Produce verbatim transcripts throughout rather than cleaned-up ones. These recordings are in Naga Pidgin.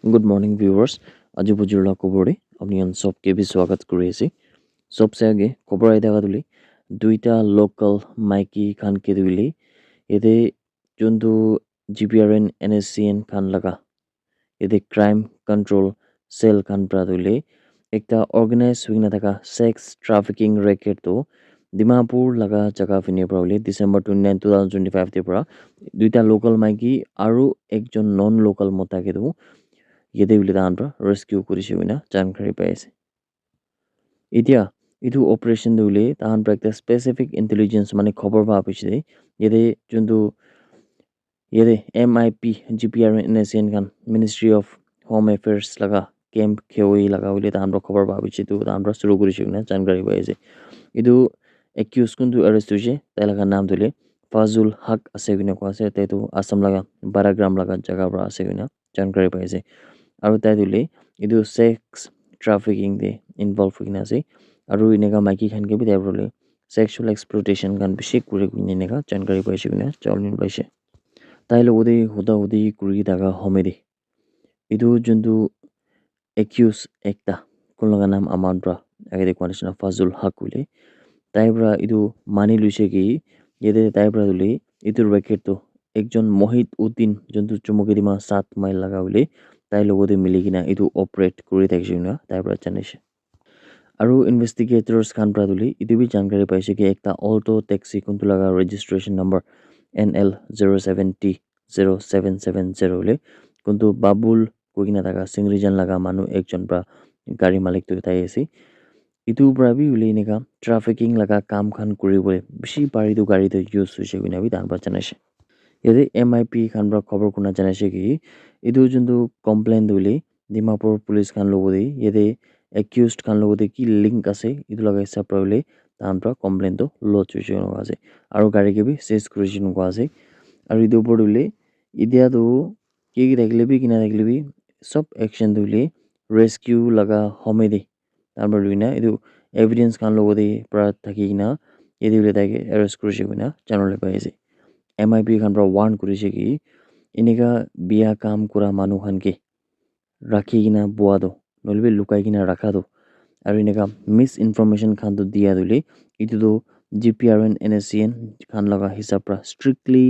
Good morning, viewers. Aji bujur la khobor de apni khan sob ke bi swagat kuri ase. Sobse age khobor ahi thaka tu le duita local maiki khan ke tu le yate juntu G P R N N S C N khan laga yate crime control cell khan pra tu le ekta organize hoina thaka sex trafficking racket tu Dimapur laga jaga phine pra hoile December twenty nine, two thousand twenty five te pra duita local maiki aru ekjon non local mota ke tu yate hoile tahan pra rescue kurishe koina jankari pai ase. Etia etu operation tu hoile tahan pra ekta specific intelligence mane khobor pa piche te yate juntu yate M I P, G P R N S N khan Ministry of Home Affairs laga camp khewoi laga hoile tahan pra khobor pa piche tu tahan pra shuru kurishe koina jankari pai ase. Etu accused kuntu arrest hoishe tai laga naam tu hoile Fazul Haq ase koina koa ase. Tai tu Assam laga Baragram laga jaga pra ase koina jankari pai ase. Aru tai tu hoile etu sex trafficking te involve hoikena ase. Aru eneka maiki khan ke bi tai para hoile sexual exploitation khan bishi kuri koina eneka jankari paishe koina janibo paishe. Tai logote huda hudi kuri thaka homoi te etu juntu accused ekta kun laga naam Aman pra age te koa nishina Fazul Haq hoile tai pra etu mani loishe ki yate tai pra hoile etu racket tu ekjon Mohit Uddin juntu Chumukedima Saat Mile laga hoile tai logote mili kena etu operate kuri thakishe koina tai pra janishe. Aru investigators khan pra tu hoile etu bi jankari paishe ki ekta auto taxi kuntu laga registration number N L zero seven T zero seven seven zero hoile kuntu Babul koi kena thaka Singrijan laga manu ekjon pra gari malik tu uthai ase. Etu pra bi hoile eneka trafficking laga kam khan kuri bole bishi bhari tu gari tu use hoishe koina bi tahan pra janaishe. Yate M I P khan pra khobor kurina janaishe ki etu juntu complaint tu hoile Dimapur police khan logote yate accused khan logote ki link ase etu laga hisab pra hoile tahan pra complaint tu lodge hoishe koina koa ase. Aru gari ke bi seize kurishe koina koa ase. Aru etu opor te hoile etia tu ki ki thakile bi kina thakile bi sob action tu hoile rescue laga homoi te tahan pra lui na etu evidence khan logote pra thaki kena yate hoile tai ke arrest kurishe koina janibole pai ase. M I P khan pra warn kurishe ki eneka bia kam kura manu khan ke rakhi kena bua tu nohoile bi lukai kena rakha tu aru eneka misinformation khan tu dia tu hoile etu tu G P R N N S C N khan laga hisab pra strictly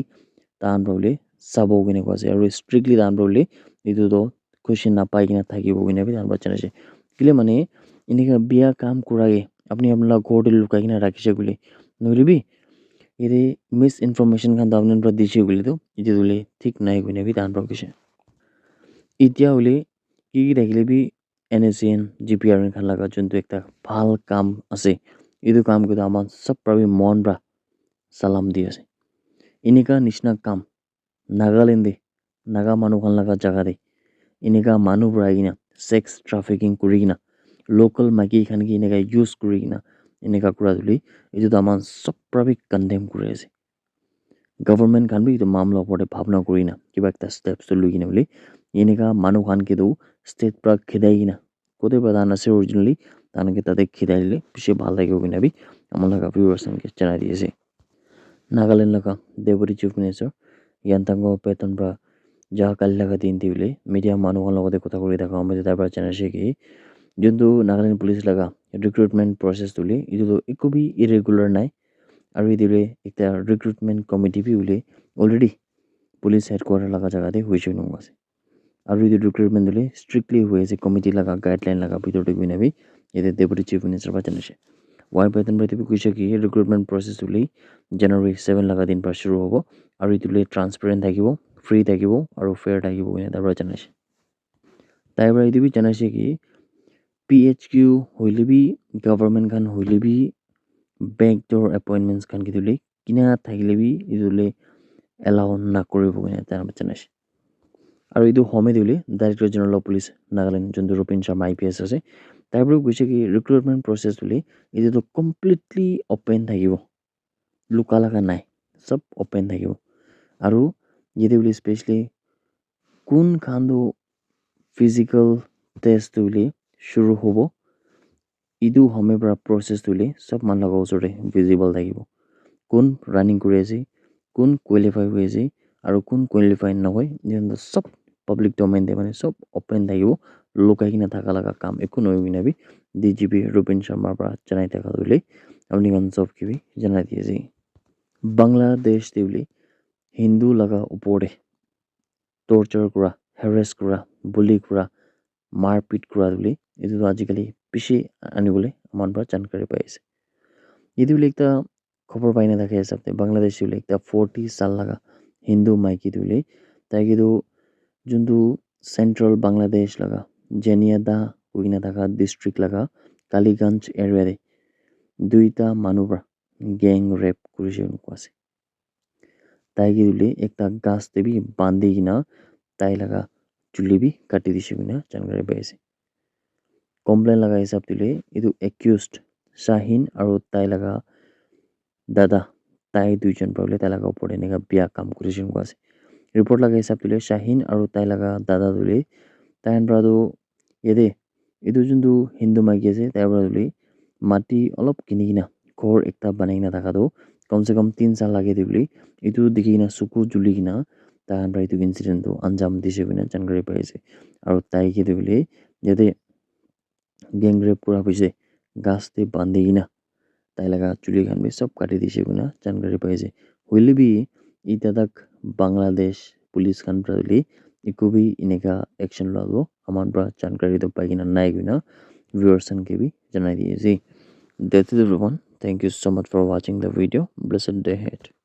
tahan pra hoile sabo koina koa ase aru strictly tahan pra hoile etu tu question napai kena thakibo koina bi tahan pra janaishe. Kile mane eneka bia kam kura ke apni apni laga ghor te lukai kena rakhishe koile nohoile bi yate misinformation khan tahan pra dishe koile tu etu tu hoile thik nai koina bi tahan pra koishe. Etia hoile ki ki thakile bi N S C N, G P R N khan laga juntu ekta bhal kam ase. Etu kam ke tu aman sob pra bi mon pra salam di ase. Eneka nishina kam Nagaland te, Naga manu khan laga jaga te, eneka manu pra ahi kena sex trafficking kuri kena local maiki khan ke eneka use kuri kena eneka kura tu hoile etu tu aman sob pra bi condemn kuri ase. Government khan bi etu mamla opor te bhabna kuri kena kiba ekta steps tu lui kena hoile eneka manu khan ke tu state pra khedai kena kote pra tahan ase originally tahan ke tate khedai dile bishi bhal thakibo koina bi aman laga viewers khan ke janai di ase. Nagaland laga Deputy Chief Minister Yantango Peton pra ja kali laga din te hoile media manu khan logote kotha kuri thaka homoi te tai pra janaishe ki juntu Nagaland police laga recruitment process tu hoile etu tu eku bi irregular nai aru etu hoile ekta recruitment committee bi hoile already police headquarter laga jaga te hoishe koina koa ase. Aru etu recruitment tu hoile strictly hoi ase committee laga guideline laga bitor te koina bi yate Deputy Chief Minister pra janaishe. Y Peton pra etu bi koishe ki recruitment process tu hoile January seven laga din pra shuru hobo aru etu hoile transparent thakibo, free thakibo aru fair thakibo koina tai pra janaishe. Tai pra etu bi janaishe ki P H Q hoile bi government khan hoile bi backdoor appointments khan ke tu hoile kina thakile bi etu hoile allow nakuribo koina tai pra janaishe. Aru etu homoi te hoile Director General of Police Nagaland juntu Rupin Sharma I P S ase tai pra bi koishe ki recruitment process tu hoile etu tu completely open thakibo. Luka laga nai, sob open thakibo. Aru yate hoile specially kun khan tu physical test tu hoile shuru hobo. Etu homoi pra process tu hoile sob manu laga usor te visible thakibo. Kun running kuri ase, kun qualify hoi ase, aru kun qualify nohoi, etu khan tu sob public domain te mane sob open thakibo, lukai kena thaka laga kam ekku nohoi kena bi D G P Rupin Sharma para janai thaka toh hoile apni khan sob ke bi janai di ase. Bangladesh te hoile Hindu laga upor te torture kura, harass kura, bully kura, marpit kura hoile etu toh ajikali bishi ani bole aman para jankari pai ase. Etu hoile ekta khobor pai na thaka hisab te Bangladesh te hoile ekta forty saal laga Hindu maiki tu hoile tai ke tu juntu central Bangladesh laga Janiada koi kena thaka district laga Kaliganj area te duita manu para gang rape kurishe koi kena koa ase. Tai ke tu hoile ekta ghas te bi bandi kena tai laga chuli bi kati dishe koi kena jankari pai ase. Complain laga hisab te hoile etu accused Shahin aru tai laga dada, tai duijon para hoile tai laga upor te eneka bia kam kurishe koi kena koa ase. Report laga hisab te hoile Shahin aru tai laga dada tu hoile tai khan para tu yate etu juntu Hindu maiki ase tai para tu hoile mati olop kini kena ghor ekta banai kena thaka tu kam se kam tin saal lage de hoile etu dikhi kena suku juli kena tai khan para etu incident tu anjam dishe koi kena jankari pai ase. Aru tai ke tu hoile yate gang rape kura piche ghas te bandi kena tai laga chuli khan bi sob kati dishe koi kena jankari pai ase. Hoile bi itya tak Bangladesh police khan para hoile eku bi eneka action loa toh aman para jankari toh pai kena nai koi kena viewers khan ke bi janai di ase. That's it everyone. Thank you so much for watching the video. Blessed day ahead.